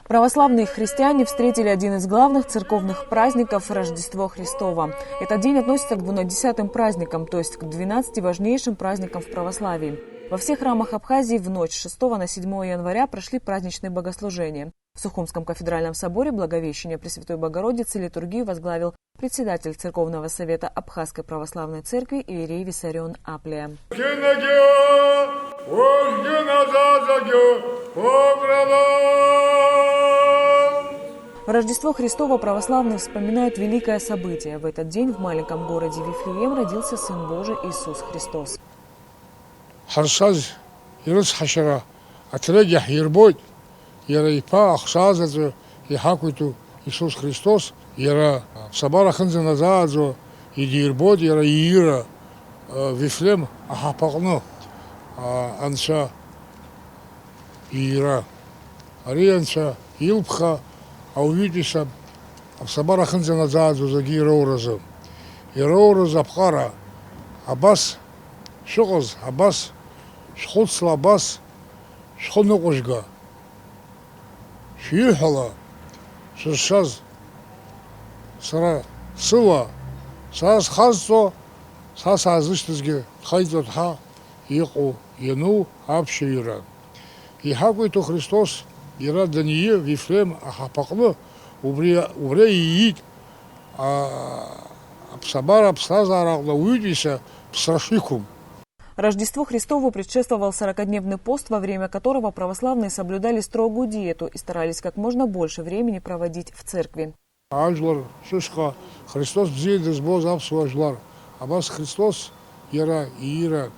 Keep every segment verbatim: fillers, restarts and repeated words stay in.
Православные христиане встретили один из главных церковных праздников — Рождество Христово. Этот день относится к двунадесятым праздникам, то есть к двенадцати важнейшим праздникам в православии. Во всех храмах Абхазии в ночь с шестого на седьмое января прошли праздничные богослужения. В Сухумском кафедральном соборе Благовещения Пресвятой Богородицы литургию возглавил председатель Церковного совета Абхазской православной церкви иерей Виссарион Аплия. Рождество Христово православные вспоминают великое событие. В этот день в маленьком городе Вифлеем родился Сын Божий Иисус Христос. Ҳазшаз ирыцҳашьара аҭрагьы ҳирбоит, иара иԥа ахшаа заҵәы иҳақәиҭу Иисус Христос, иара аԥсабара аҟынӡа наӡааӡо идирбоит, иара иира, а, Вифлеем аҳаԥаҟны, а, Анцәа иира. Ари Анцәа илԥха ауаҩытәыҩса аԥсабара аҟынӡа наӡааӡо зегьы ироуразы. Ироуразы аԥҟара, абас шәыҟаз, абас шәхәыцла, абас шәхы ныҟәыжәга. Шәиҳәала шәызшаз, сара сыла, сара схазҵо, са саазышьҭызгьы дхаиҵоит ҳәа иҟоу, иану аԥшьаҩыра. Иҳақәиҭу Христос иара даниы Вифлеем аҳаԥаҟны, убри, убри иит, а, аԥсабара, аԥсҭазаара аҟны ауаҩытәыҩса ԥсра шиқәым. Рождеству Христову предшествовал сорокадневный пост, во время которого православные соблюдали строгую диету и старались как можно больше времени проводить в церкви. Ажәлар шәышҟа Христос бзиа дызбоз аԥсуа жәлар, абас Христос иара иира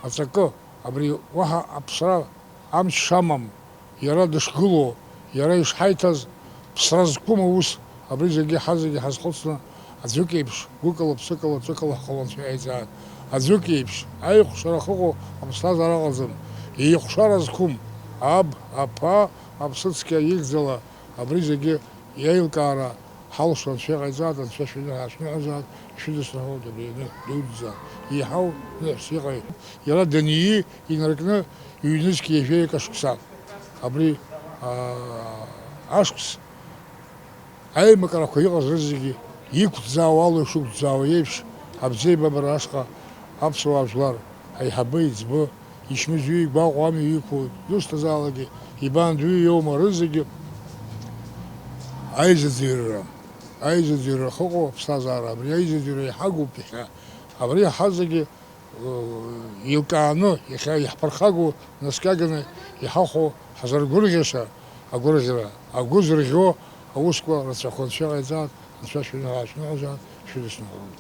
аҵакы, абри уаҳа аԥсра амч шамам, иара дышгылоу, иара ишҳаиҭаз ԥсра зқәым аус, абри зегьы ҳазегьы ҳазхәыцны, аӡәык еиԥш, гәыкала, ԥсыкала, ҵәыкала ҳҟалон, Анцәа иаиҵааит. Аӡәык еиԥш, аихәшара ахьыҟоу аԥсҭазаара ыҟаӡам. Еихәшара зқәым, аб, аԥа, аԥсыцқьа ихьӡала, абри зегьы иеилкаара ҳалшон, Анцәа иҟаиҵааит, Анцәа шәаны ҳашәныҳәазааит, ишәыдысныҳәалоит абри аҩны дуӡӡа. Еиҳау ныҳәс иҟаи. Иара дании, инаркны ҩнызқь ҩажәеи акы шықәса. Абри, аа, ашықәс аимакрақәа иҟаз рызегьы иқәӡаауа ала ишықәӡаауа еиԥш, абзиабара ашҟа аԥсуаа жәлар, аиҳабы, еиҵбы, ичмазаҩы игәаҟуа амҩа иқәу, дызусҭазаалакгьы, ибаандаҩы иоума, рызегьы аизыӡырҩра, аизыӡырҩра ахьыҟоу аԥсҭазаара, абри аизыӡырҩра иҳагуп иахьа, абри ҳазегьы, э, еилкааны, иахьа иаҳԥырхагоу наскьаганы иҳахәо ҳазыргәырӷьаша агәырӷьара, агәы зырӷьо аусқәа рацәахо Анцәа иҟаиҵааит, Анцәа шәаны ҳашәныҳәазааит, шәыдысныҳәалоит.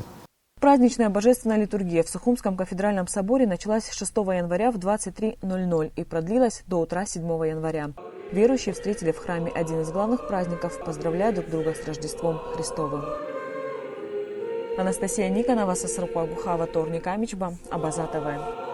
Праздничная божественная литургия в Сухумском кафедральном соборе началась с шестого января в двадцать три ноль ноль и продлилась до утра седьмого января. Верующие встретили в храме один из главных праздников, поздравляя друг друга с Рождеством Христовым. Анастасия Никонова, Сасрыкуа Гухава, Торник Амичба, Абаза ТВ.